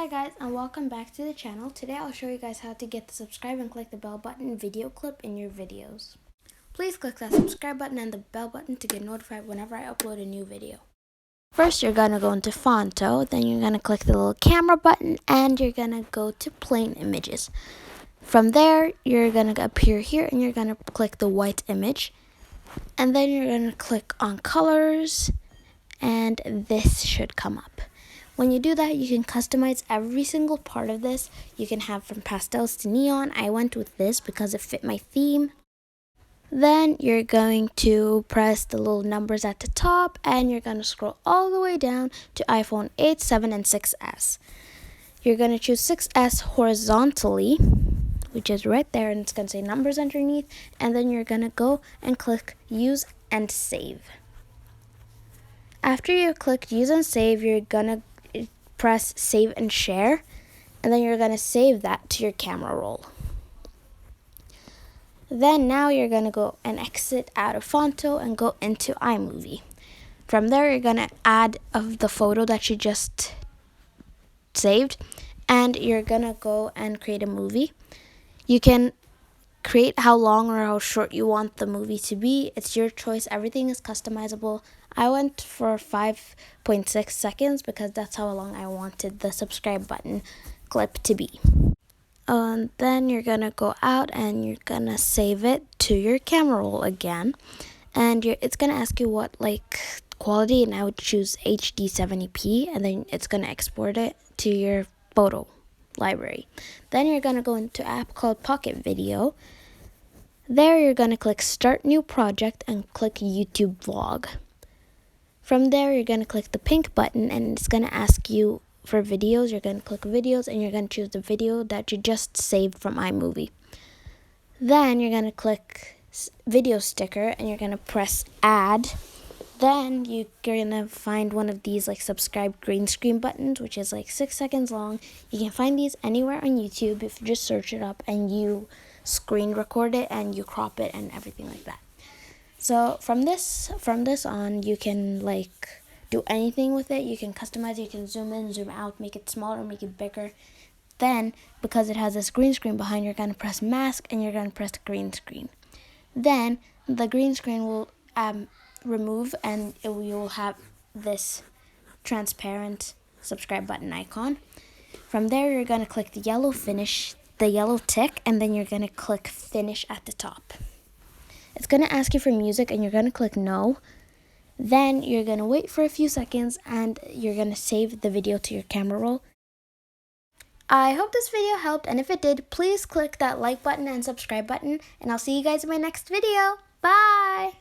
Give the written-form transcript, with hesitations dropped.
guys, and welcome back to the channel. Today I'll show you guys how to get the subscribe and click the bell button video clip in your videos. Please click that subscribe button and the bell button to get notified whenever I upload a new video. First you're going to go into Fonto, then you're going to click the little camera button and you're going to go to plain images. From there you're going to appear here and you're going to click the white image. And then you're going to click on colors and this should come up. When you do that, you can customize every single part of this. You can have from pastels to neon. I went with this because it fit my theme. Then you're going to press the little numbers at the top and you're going to scroll all the way down to iPhone 8, 7, and 6S. You're going to choose 6S horizontally, which is right there, and it's going to say numbers underneath. And then you're going to go and click use and save. After you click use and save, you're going to press save and share, and then you're going to save that to your camera roll. Then now you're going to go and exit out of Fonto and go into iMovie. From there you're going to add the photo that you just saved, and you're going to go and create a movie. You can create how long or how short you want the movie to be. It's your choice. Everything is customizable. I went for 5.6 seconds because that's how long I wanted the subscribe button clip to be. And then you're going to go out and you're going to save it to your camera roll again. And it's going to ask you what quality, and I would choose HD 70p, and then it's going to export it to your photo library. Then you're going to go into an app called Pocket Video. There you're going to click start new project and click YouTube vlog. From there you're going to click the pink button and it's going to ask you for videos. You're going to click videos and you're going to choose the video that you just saved from iMovie. Then you're going to click video sticker and you're going to press add. Then you're going to find one of these subscribe green screen buttons, which is 6 seconds long. You can find these anywhere on YouTube if you just search it up and you screen record it and you crop it and everything like that. So from this on, you can do anything with it. You can customize it. You can zoom in, zoom out, make it smaller, make it bigger. Then, because it has this green screen behind, you're going to press mask and you're going to press green screen. Then the green screen will remove and you will have this transparent subscribe button icon. From there, you're going to click the yellow tick, and then you're going to click finish at the top. It's going to ask you for music and you're going to click no. Then you're going to wait for a few seconds and you're going to save the video to your camera roll. I hope this video helped, and if it did, please click that like button and subscribe button, and I'll see you guys in my next video. Bye!